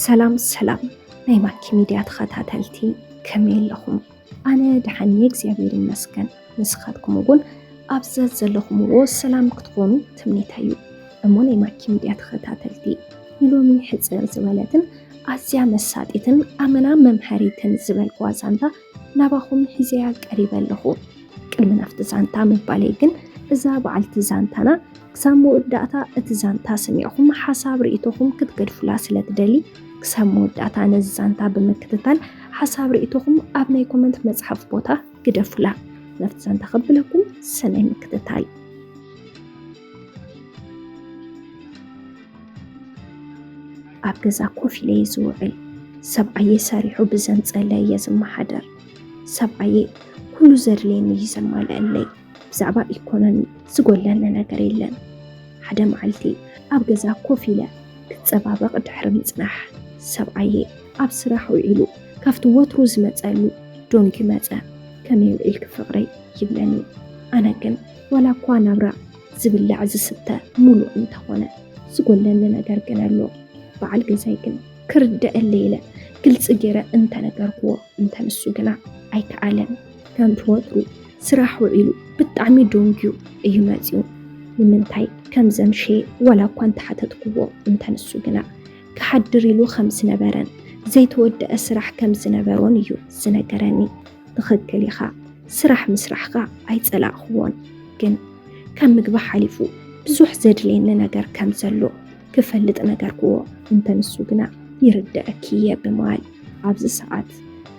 ሰላም ሰላም ናይ ማኪ ሚድያ ተኸታተልቲ፣ ከመይ ኣለኹም? ኣነ ደሓን እየ እግዚኣብሔር ይመስገን። ንስኻትኩም እውን ኣብ ዘዘለኹምዎ ሰላም ክትኾኑ ትምኒተይ እዩ። እሞ ናይ ማኪ ሚድያ ተኸታተልቲ፣ ንሎሚ ሕፅር ዝበለትን ኣዝያ መሳጢትን ኣመና መምሃሪትን ዝበልክዋ ዛንታ ናባኹም ሒዘያ ቀሪበ ኣለኹ። ቅድሚ ናብቲ ዛንታ ምባለይ ግን፣ እዛ በዓልቲ ዛንታና ክሳብ መወዳእታ እቲ ዛንታ ሰሚዕኹም ሓሳብ ርእይቶኹም ክትገድፉላ ስለ ትደሊ፣ ክሳብ መወዳእታ ነዚ ዛንታ ብምክትታል ሓሳብ ርእይቶኹም ኣብ ናይ ኮመንት መጽሓፍ ቦታ ግደፉላ። ናብቲ ዛንታ ከብለኩም ሰናይ ምክትታል። ኣብ ገዛ ኮፍ ኢለ እየ ዝውዕል። ሰብኣየ ሰሪሑ ብዘምጸለ እየ ዝመሓደር። ሰብኣየ ኩሉ ዘድልየኒ እዩ ዘማልአለይ። ብዛዕባ ኢኮኖሚ ዝጎለኒ ነገር የለን። ሓደ መዓልቲ ኣብ ገዛ ኮፍ ኢለ ክጸባበቕ ድሕሪ ምጽናሕ፣ ሰብኣየ ኣብ ስራሕ ውዒሉ ካብቲ ወትሩ ዝመጸሉ ዶንኪ መጸ። ከመይ ውዒልኪ ፍቕረይ? ይብለኒ። ኣነ ግን ዋላ እኳ ናብራ ዝብላዕ ዝስተ ሙሉእ እንተኾነ፣ ዝጎለኒ ነገር ግን ኣሎ። በዓል ገዛይ ግን ክርደአለይ ኢለ ግልጺ ገይረ እንተነገርክዎ፣ እንተ ንሱ ግና ኣይከኣለን። ከምቲ ወትሩ ስራሕ ውዒሉ ብጣዕሚ ደንጉዩ እዩ መጺኡ። ንምንታይ ከም ዘምሸየ ዋላ እኳ እንተሓተትክዎ፣ እንተ ንሱ ግና ክሓድር ኢሉ ከም ዝነበረን ዘይተወደአ ስራሕ ከም ዝነበሮን እዩ ዝነገረኒ። ትኽክል ኢኻ፣ ስራሕ ምስራሕካ ኣይጸላእክዎን፣ ግን ካብ ምግቢ ሓሊፉ ብዙሕ ዘድልየኒ ነገር ከም ዘሎ ክፈልጥ ነገርክዎ። እንተ ንሱ ግና ይርደአኪ እየ ብምባል፣ ኣብዚ ሰዓት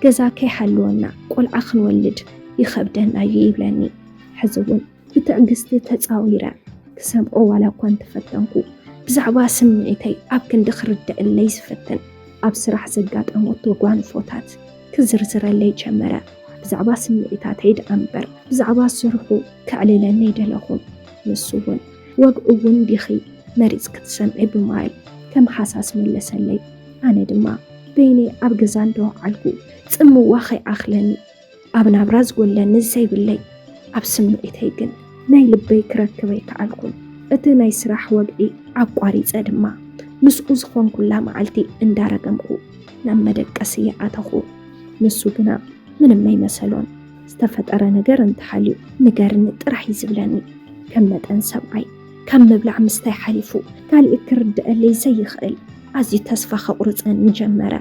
ገዛ ከይሃለወና ቆልዓ ክንወልድ ይኸብደና እዩ ይብለኒ። ሕዚ እውን ብትዕግስቲ ተጻዊረ ክሰምዖ ዋላ እኳ እንተፈተንኩ፣ ብዛዕባ ስምዒተይ ኣብ ክንዲ ክርደአለይ ዝፈትን ኣብ ስራሕ ዘጋጠሞ ተጓንፎታት ክዝርዝረለይ ጀመረ። ብዛዕባ ስምዒታተይ ደኣ እምበር ብዛዕባ ስርሑ ከዕልለኒ ኣይደለኹን። ንሱ እውን፣ "ወግዒ እውን ዲኺ መሪጽኪ ትሰምዒ?" ብምባል ከም ሃሳስ መለሰለይ። ኣነ ድማ በይነይ ኣብ ገዛ እንደወዓልኩ ጽምዋ ከይኣኽለኒ፣ ኣብ ናብራ ዝጎለኒ ዘይብለይ፣ ኣብ ስምዒተይ ግን ናይ ልበይ ክረክብ ኣይከኣልኩን። እቲ ናይ ስራሕ ወግዒ ኣቋሪጸ ድማ ምስኡ ዝኾንኩላ መዓልቲ እንዳረገምኩ ናብ መደቀሲ ይኣተኹ። ንሱ ግና ምንም ኣይመሰሎን። ዝተፈጠረ ነገር እንተሃልዩ ንገርኒ ጥራሕ እዩ ዝብለኒ። ከም መጠን ሰብኣይ ካብ ምብላዕ ምስታይ ሓሊፉ ካልእ ክርድአለይ ዘይኽእል ኣዝዩ ተስፋ ከቑርጸኒ ጀመረ።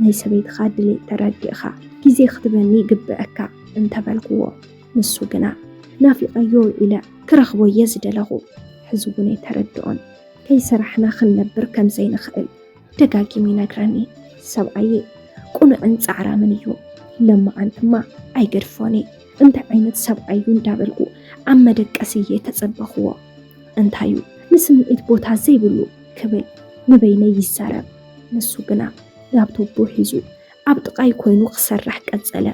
"ናይ ሰበይትኻ ድሌት ተረዲእኻ ግዜ ክትበኒ ይግብአካ" እንተበልክዎ፣ ንሱ ግና "ናፊቐዮ ኢለ ክረኽቦ እየ ዝደለኹ፣ ሕዚ እውን ኣይተረድኦን፣ ከይሰራሕና ክንነብር ከም ዘይንኽእል ደጋጊሙ ይነግረኒ። ሰብኣየ ቁኑዕን ጻዕራምን እዩ፣ ለማዓንትማ ኣይገድፎን እየ፣ እንታይ ዓይነት ሰብኣይ እዩ?" እንዳበልኩ ኣብ መደቀሲ እየ ተጸበኽዎ። "እንታይ እዩ ንስምዒት ቦታ ዘይብሉ?" ክብል ንበይነይ ይዛረብ። ንሱ ግና ላፕቶፑ ሒዙ ኣብ ጥቓይ ኮይኑ ክሰርሕ ቀጸለ።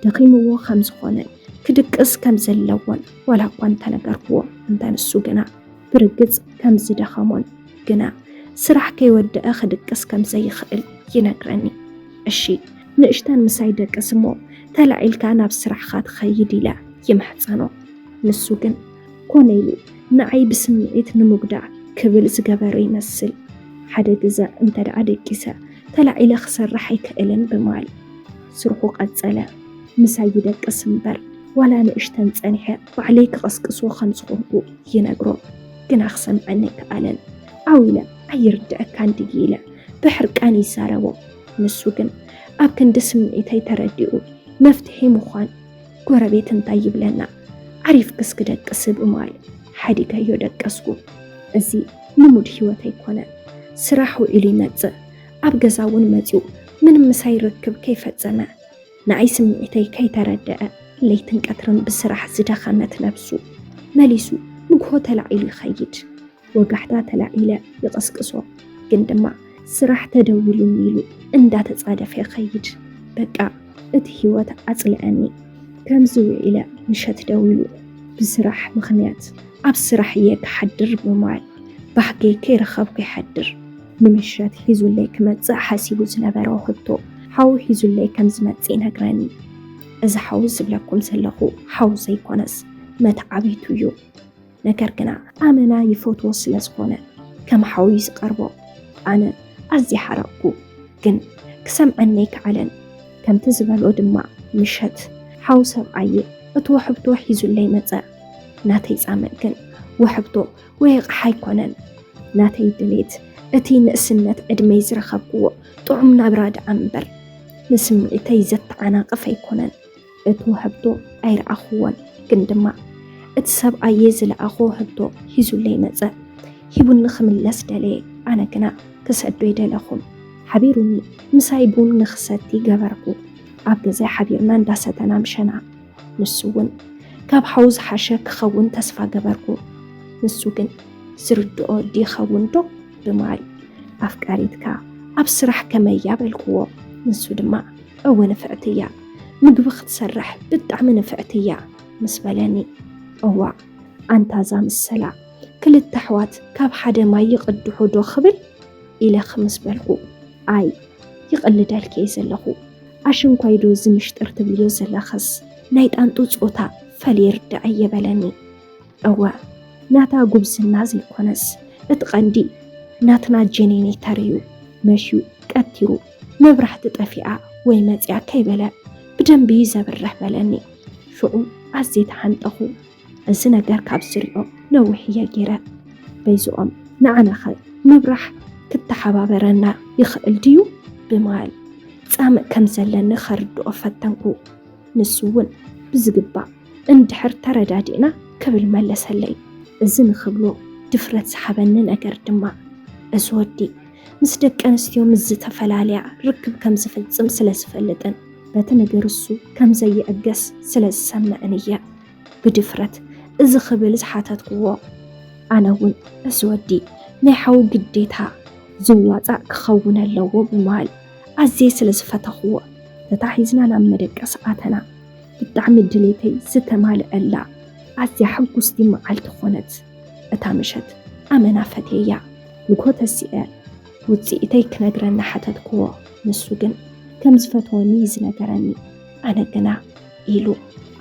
ደኺምዎ ከም ዝኾነን ክድቅስ ከም ዘለዎን ዋላ እኳ እንተነገርክዎ፣ እንተ ንሱ ግና ብርግጽ ከም ዝደኸሞን፣ ግና ስራሕ ከይወደአ ክድቅስ ከም ዘይኽእል ይነግረኒ። "እሺ፣ ንእሽተን ምሳይ ደቅስ እሞ ተላዒልካ ናብ ስራሕኻ ትኸይድ?" ኢለ ይምሕጸኖ። ንሱ ግን ኮነ ኢሉ ንዓይ ብስምዒት ንምጉዳእ ክብል ዝገበሮ ይመስል። ሓደ ግዘ እንተ ደኣ ደቂሰ ተላዒለ ክሰርሕ ኣይክእልን ብምባል ስርሑ ቀጸለ። "ምሳይ ይደቅስ እምበር ዋላ ንእሽተን ጸኒሐ ባዕለይ ክቐስቅሶ ከም ዝኾንኩ ይነግሮ፣ ግና ክሰምዐኒ ኣይከኣለን። ዓው ኢለ ኣይርድአካን ድዩ?" ኢለ ብሕርቃን ይዛረቦ። ንሱ ግን ኣብ ክንዲ ስምዒተይ ተረዲኡ መፍትሒ ምዃን ጎረቤት እንታይ ይብለና፣ ዓሪፍክስ ክደቅስ ብምባል ሓዲገዮ ደቀስኩ። እዚ ልሙድ ህይወት ኣይኮነን። ስራሕ ውዒሉ ይመጽእ፣ ኣብ ገዛ እውን መጺኡ ምንም ምሳይ ርክብ ከይፈጸመ፣ ንዓይ ስምዒተይ ከይተረደአ፣ ለይትን ቀትርን ብስራሕ ዝደኸመት ነብሱ መሊሱ ንግሆ ተላዒሉ ይኸይድ። ወጋሕታ ተላዒለ ይቐስቅሶ፣ ግን ድማ ስራሕ ተደዊሉኒ ኢሉ እንዳተጻደፈ ይኸይድ። በቃ እቲ ህይወት ኣጽልአኒ። ከምዚ ውዒለ ምሸት ደዊሉ ብስራሕ ምኽንያት ኣብ ስራሕ እየ ክሓድር ብምባል ባህገይ ከይረኸብኩ ይሓድር። ንምሸት ሒዙለይ ክመጽእ ሓሲቡ ዝነበረ ውህብቶ ሓው ሒዙለይ ከም ዝመጽእ ይነግረኒ። እዚ ሓው ዝብለኩም ዘለኹ ሓው ዘይኮነስ መተዓቢቱ እዩ። ነገር ግና ኣመና ይፈትዎ ስለ ዝኾነ ከም ሓው እዩ ዝቐርቦ። ኣነ ኣዝየ ሓረቕኩ። ግን ክሰምዐኒ ኣይከኣለን። ከምቲ ዝበሎ ድማ ምሸት ሓው ሰብኣየ እቲ ውሕብቶ ሒዙለይ መጸ። ናተይ ጻምእ ግን ውሕብቶ ወይ ኣቕሓ ኣይኮነን። ናተይ ድሌት እቲ ንእስነት ዕድመይ ዝረኸብክዎ ጥዑም ናብራ ደኣ እምበር ንስምዒተይ ዘተዓናቕፍ ኣይኮነን። እቲ ውሕብቶ ኣይረኣኽዎን፣ ግን ድማ እቲ ሰብኣየ ዝለኣኾ ውሕብቶ ሒዙለይ መጸ። ሂቡኒ ክምለስ ደለየ፣ ኣነ ግና ክሰዶ ኣይደለኹን። ሓቢሩኒ ምሳይ ቡን ንኽሰቲ ገበርኩ። ኣብ ገዛይ ሓቢርና እንዳሰተና ምሸና። ንሱ እውን ካብ ሓው ዝሓሸ ክኸውን ተስፋ ገበርኩ። ንሱ ግን ዝርድኦ ድይኸውን ዶ ብምባል፣ ኣፍቃሪትካ ኣብ ስራሕ ከመይ እያ በልክዎ። ንሱ ድማ እወ ንፍዕቲ እያ፣ ምግቢ ክትሰርሕ ብጣዕሚ ንፍዕቲ እያ ምስ በለኒ፣ እዋእ ኣንታ እዛ ምሰላ፣ ክልተ ኣሕዋት ካብ ሓደ ማይ ይቕድሑ ዶ ክብል ኢለ ክምስ በልኩ። ኣይ ይቕልደልኪ እየ ዘለኹ፣ ኣሽንኳይ ዶ እዚ ምሽጥር ትብልዮ ዘለኽስ ናይ ጣንጡ ጾታ ፈልየ ይርድኣ እየ በለኒ። እወ ናታ ጉብዝና ዘይኮነስ እቲ ቀንዲ ናትና ጀኔኔተር እዩ። መሽዩ ቀቲሩ መብራህቲ ጠፊኣ ወይ መጽያ ከይበለ ብደንቢ እዩ ዘብርህ በለኒ። ሽዑ ኣዝየ ተሓንጠኹ። እዚ ነገር ካብ ዝሪኦ ነዊሕ እየ ገይረ። በይዝኦም ንዓናኸ ምብራህ ክተሓባበረና ይኽእል ድዩ ብምባል ጻምእ ከም ዘለኒ ከርድኦ ፈተንኩ። ንሱ እውን ብዝግባእ እንድሕር ተረዳዲእና ክብል መለሰለይ። እዚ ንኽብሎ ድፍረት ዝሃበኒ ነገር ድማ እዚ ወዲ ምስ ደቂ ኣንስትዮ ምስ ዝተፈላለያ ርክብ ከም ዝፍጽም ስለ ዝፈልጥን በቲ ነገር እሱ ከም ዘይዕገስ ስለ ዝሰምዕን እየ ብድፍረት እዚ ክብል ዝሓተትክዎ። ኣነ እውን እዚ ወዲ ናይ ሓው ግዴታ ዝዋጻእ ክኸውን ኣለዎ ብምባል ኣዝየ ስለ ዝፈተኽዎ ተታሒዝና ናብ መደቀሲ ኣተና። ብጣዕሚ ድሌተይ ዝተማልአላ ኣዝያ ሕጉስቲ መዓልቲ ኾነት። እታ ምሸት ኣመና ፈትየያ። ንግሆ ተሲኤ ውጽኢተይ ክነግረኒ ሓተትክዎ። ንሱ ግን ከም ዝፈትወኒ እዩ ዝነገረኒ። ኣነ ግና ኢሉ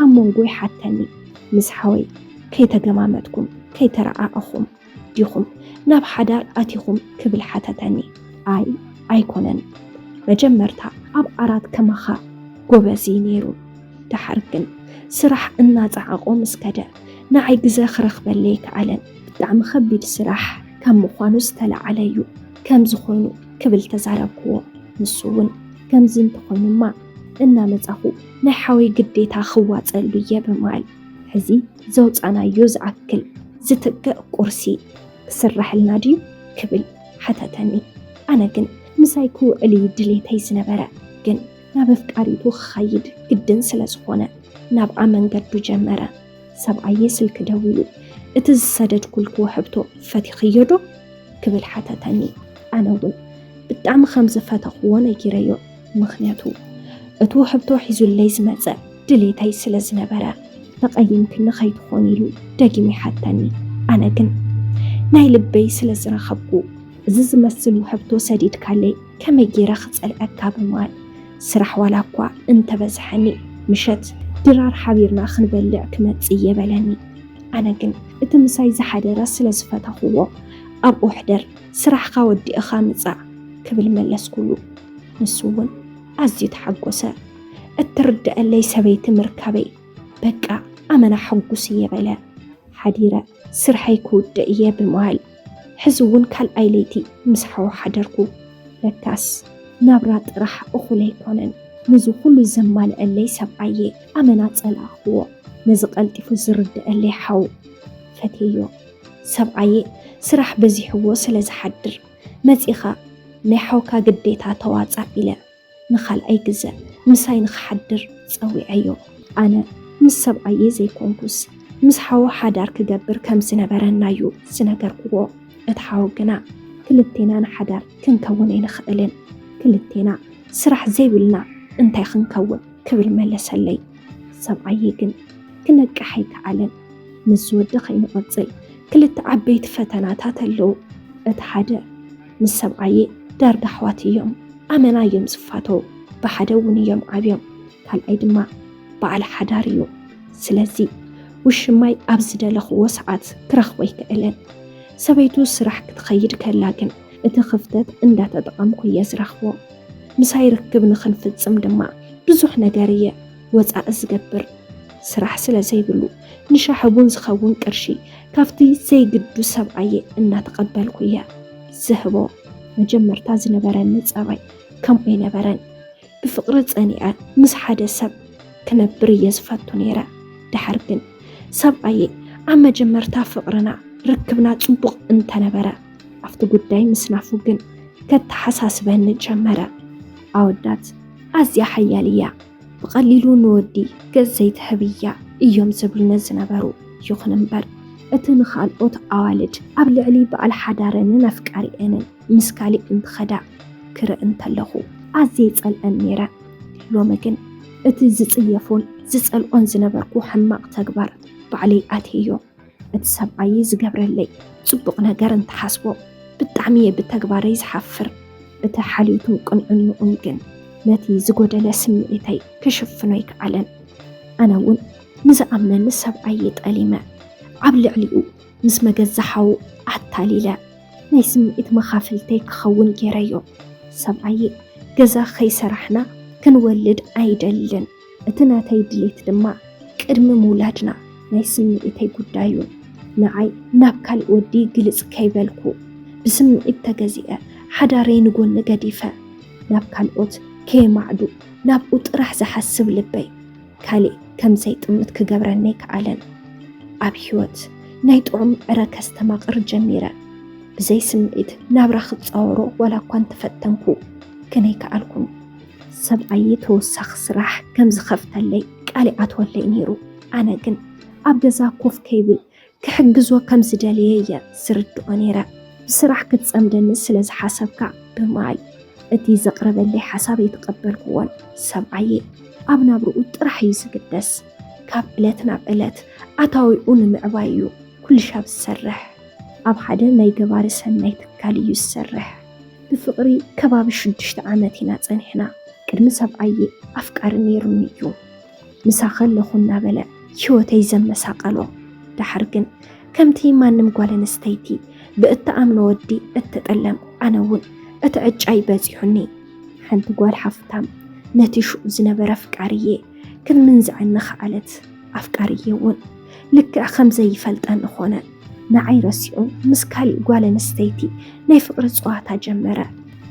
ኣብ መንጎ ይሓተኒ። ምስ ሓወይ ከይተገማመጥኩም ከይተረኣኣኹም ዲኹም ናብ ሓዳር ኣቲኹም ክብል ሓተተኒ። ኣይ ኣይኮነን፣ መጀመርታ ኣብ ዓራት ከማኻ ጎበዝ እዩ ነይሩ። ደሓር ግን ስራሕ እናጸዓቖ ምስ ከደ ንዓይ ግዘ ክረኽበለይ ከኣለን። ብጣዕሚ ከቢድ ስራሕ ካብ ምዃኑ ዝተለዓለ እዩ ከምዚ ኮይኑ ክብል ተዛረብክዎ። ንሱ እውን ከምዚ እንተኾይኑማ እናመጻኹ ናይ ሓወይ ግዴታ ክዋጸሉ እየ ብምባል ሕዚ ዘውጻናዮ ዝኣክል ዝትክእ ቁርሲ ክስረሐልና ድዩ ክብል ሓተተኒ። ኣነ ግን ምሳይ ክውዕል እዩ ድሌተይ ዝነበረ፣ ግን ናብ ኣፍቃሪቱ ክኸይድ ግድን ስለ ዝኾነ ናብኣ መንገዱ ጀመረ። ሰብኣየ ስልኪ ደዊሉ እቲ ዝሰደድኩልክዎ ሕብቶ ፈቲኽዮ ዶ ክብል ሓተተኒ። ኣነ እውን ብጣዕሚ ከም ዝፈተኽዎ ነጊረዮ። ምኽንያቱ እቲ ውሕብቶ ሒዙለይ ዝመጸ ድሌተይ ስለ ዝነበረ ተቐይምክኒ ከይትኾን ኢሉ ደጊሙ ይሓተኒ። ኣነ ግን ናይ ልበይ ስለ ዝረኸብኩ እዚ ዝመስል ውሕብቶ ሰዲድካለይ ከመይ ገይረ ክጸልኣካ ብምባል ስራሕ ዋላ እኳ እንተበዝሐኒ ምሸት ድራር ሓቢርና ክንበልዕ ክመጽእ እየ በለኒ። ኣነ ግን እቲ ምሳይ ዝሓደረ ስለ ዝፈተኽዎ ኣብኡ ሕደር ስራሕኻ ወዲእኻ ምጻእ ክብል መለስኩሉ። ንሱ እውን ኣዝዩ ተሓጎሰ። እትርድኣለይ ሰበይቲ ምርካበይ በቃ ኣመና ሕጉስ እየ በለ። ሓዲረ ስርሐይ ክውድእ እየ ብምባል ሕዚ እውን ካልኣይ ለይቲ ምስ ሓው ሓደርኩ። ለካስ ናብራ ጥራሕ እኹል ኣይኮነን። ነዚ ኩሉ ዘማልአለይ ሰብኣየ ኣመና ጸላእኽዎ። ነዚ ቀልጢፉ ዝርድኣለይ ሓው ፈትየዮ። ሰብኣየ ስራሕ በዚሕዎ ስለ ዝሓድር መጺኻ ናይ ሓውካ ግዴታ ተዋጻእ ኢለ ንኻልኣይ ግዘ ምሳይ ንኽሓድር ጸዊዐዮ። ኣነ ምስ ሰብኣየ ዘይኮንኩስ ምስ ሓው ሓዳር ክገብር ከም ዝነበረና እዩ ዝነገርክዎ። እቲ ሓው ግና ክልቴና ንሓዳር ክንከውን ኣይንኽእልን፣ ክልቴና ስራሕ ዘይብልና እንታይ ክንከውን ክብል መለሰለይ። ሰብኣየ ግን ክነቅሕ ኣይከኣለን። ምስ ዝወዲ ከይንቐጽል ክልተ ዓበይቲ ፈተናታት ኣለዉ። እቲ ሓደ ምስ ሰብኣየ ዳርጋ ኣሕዋት እዮም። ኣመና እዮም ዝፋተው። ብሓደ እውን እዮም ዓብዮም። ካልኣይ ድማ በዓል ሓዳር እዩ። ስለዚ ውሽማይ ኣብ ዝደለኽዎ ሰዓት ክረኽቦ ኣይክእልን። ሰበይቱ ስራሕ ክትኸይድ ከላ ግን እቲ ክፍተት እንዳተጠቐምኩ እየ ዝረኽቦ። ምሳይ ርክብ ንኽንፍጽም ድማ ብዙሕ ነገር እየ ወጻኢ ዝገብር። ስራሕ ስለ ዘይብሉ ንሻሂ ቡን ዝኸውን ቅርሺ ካብቲ ዘይግዱ ሰብኣየ እናተቐበልኩ እየ ዝህቦ። መጀመርታ ዝነበረኒ ጸባይ ከምኡ ኣይነበረን። ብፍቕሪ ጸኒዐ ምስ ሓደ ሰብ ክነብር እየ ዝፈቱ ነይረ። ድሓር ግን ሰብኣየ ኣብ መጀመርታ ፍቕርና ርክብና ጽቡቕ እንተነበረ፣ ኣብቲ ጉዳይ ምስናፉ ግን ከተሓሳስበኒ ጀመረ። ኣወዳት ኣዝያ ሓያል እያ። ብቐሊሉ ንወዲ ገጽ ዘይትህብ እያ እዮም ዝብሉኒ ዝነበሩ። ይኹን እምበር እቲ ንኻልኦት ኣዋልድ ኣብ ልዕሊ በዓል ሓዳረንን ኣፍቃሪኤንን ምስ ካሊእ እንትኸዳ ክርኢ እንተለኹ ኣዝየ ይጸልኣን ነይረ። ሎሚ ግን እቲ ዝጽየፎን ዝጸልኦን ዝነበርኩ ሕማቕ ተግባር ባዕለይ ኣትየዮ። እቲ ሰብኣይ ዝገብረለይ ጽቡቕ ነገር እንትሓስቦ ብጣዕሚ እየ ብተግባረይ ዝሓፍር። እቲ ሓልዮቱን ቅንዕንኡን ግን ነቲ ዝጎደለ ስምዒተይ ክሽፍኖ ኣይከኣለን። ኣነ እውን ንዝኣምነኒ ሰብኣይ ጠሊመ ኣብ ልዕሊኡ ምስ መገዛሓዉ ኣታሊለ ናይ ስምዒት መኻፍልተይ ክኸውን ገይረዮ። ሰብኣይ ገዛ ከይሰራሕና ክንወልድ ኣይደልን። እቲ ናተይ ድሌት ድማ ቅድሚ ምውላድና ናይ ስምዒተይ ጉዳዩ። ንዓይ ናብ ካልእ ወዲ ግልጽ ከይበልኩ ብስምዒት ተገዚአ ሓዳረይ ንጎኒ ገዲፈ ናብ ካልኦት ከየማዕዱ ናብኡ ጥራሕ ዝሓስብ ልበይ ካልእ ከም ዘይጥምት ክገብረኒ ኣይከኣለን። ኣብ ህይወት ናይ ጥዑም ዕረ ከስተማቕር ጀሚረ። ብዘይ ስምዒት ናብራ ክጻወሮ ዋላ እኳ እንተፈተንኩ ግን ኣይከኣልኩን። ሰብኣይ ተወሳኺ ስራሕ ከም ዝኸፍተለይ ቃል ይኣትወለይ ነይሩ። ኣነ ግን ኣብ ገዛ ኮፍ ከይብል ክሕግዞ ከም ዝደለየ እየ ዝርድኦ ነይረ። ብስራሕ ክትጸምደኒ ስለ ዝሓሰብካ ብምባል እቲ ዘቕረበለይ ሓሳብ ኣይተቐበልኩዎን። ሰብኣየ ኣብ ናብርኡ ጥራሕ እዩ ዝግደስ። ካብ ዕለት ናብ ዕለት ኣታዊኡ ንምዕባይ እዩ ኩሉ ሻብ ዝሰርሕ። ኣብ ሓደ ናይ ገባሪ ሰናይ ትካል እዩ ዝሰርሕ። ብፍቕሪ ከባቢ ሽዱሽተ ዓመት ኢና ጸኒሕና። ቅድሚ ሰብኣየ ኣፍቃሪ ነይሩኒ እዩ። ምሳኺ ኣለኹ እናበለ ህይወተይ ዘመሳቐሎ። ደሓር ግን ከምቲ ማንም ጓል ኣንስተይቲ ብእትኣምኖ ወዲ እትጠለም፣ ኣነ እውን እቲ ዕጫይ በጺሑኒ። ሓንቲ ጓል ሃፍታም ነቲ ሽዑ ዝነበረ ኣፍቃሪየ ክትምንዝዐኒ ከኣለት። ኣፍቃሪየ እውን ልክዕ ከም ዘይፈልጠኒ ኾነ። ንዓይ ረሲዑ ምስ ካሊእ ጓል ኣንስተይቲ ናይ ፍቕሪ ጸዋታ ጀመረ።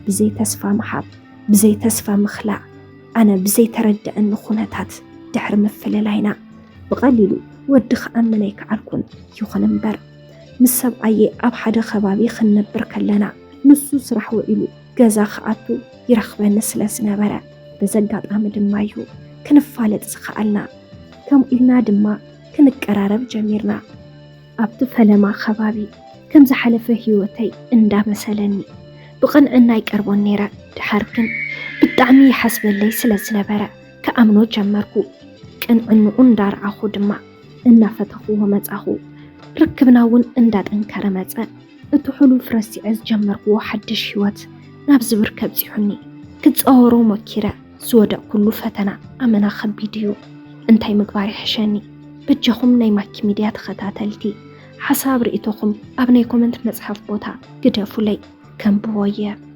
ብዘይ ተስፋ ምሃብ፣ ብዘይ ተስፋ ምኽላእ፣ ኣነ ብዘይተረድኣኒ ኩነታት ድሕሪ ምፍልላይና ብቐሊሉ ወዲ ክኣምን ኣይከኣልኩን። ይኹን እምበር ምስ ሰብኣየ ኣብ ሓደ ከባቢ ክንነብር ከለና ንሱ ስራሕ ውዒሉ ገዛ ክኣቱ ይረኽበኒ ስለ ዝነበረ በዚ ኣጋጣሚ ድማ እዩ ክንፋለጥ ዝኸኣልና። ከምኡ ኢልና ድማ ክንቀራረብ ጀሚርና። ኣብቲ ፈለማ ከባቢ ከም ዝሓለፈ ህይወተይ እንዳመሰለኒ ብቕንዕና ይቀርቦን ነይረ። ድሓር ግን ብጣዕሚ ይሓስበለይ ስለ ዝነበረ ክኣምኖ ጀመርኩ። ቅንዕንኡ እንዳርኣኹ ድማ እናፈተኽዎ መጻኹ። ርክብና እውን እንዳጠንከረ መጸ። እቲ ሕሉፍ ረሲዐ ዝጀመርክዎ ሓድሽ ህይወት ናብ ዝብርከ ኣብጺሑኒ። ክጻወሮ ሞኪረ ዝወደቕኩሉ ፈተና ኣመና ከቢድ እዩ። እንታይ ምግባር ይሕሸኒ? በጃኹም ናይ ማኪ ሚድያ ተኸታተልቲ ሓሳብ ርእይቶኹም ኣብ ናይ ኮመንት መጽሓፍ ቦታ ግደፉለይ፣ ከንብቦ እየ።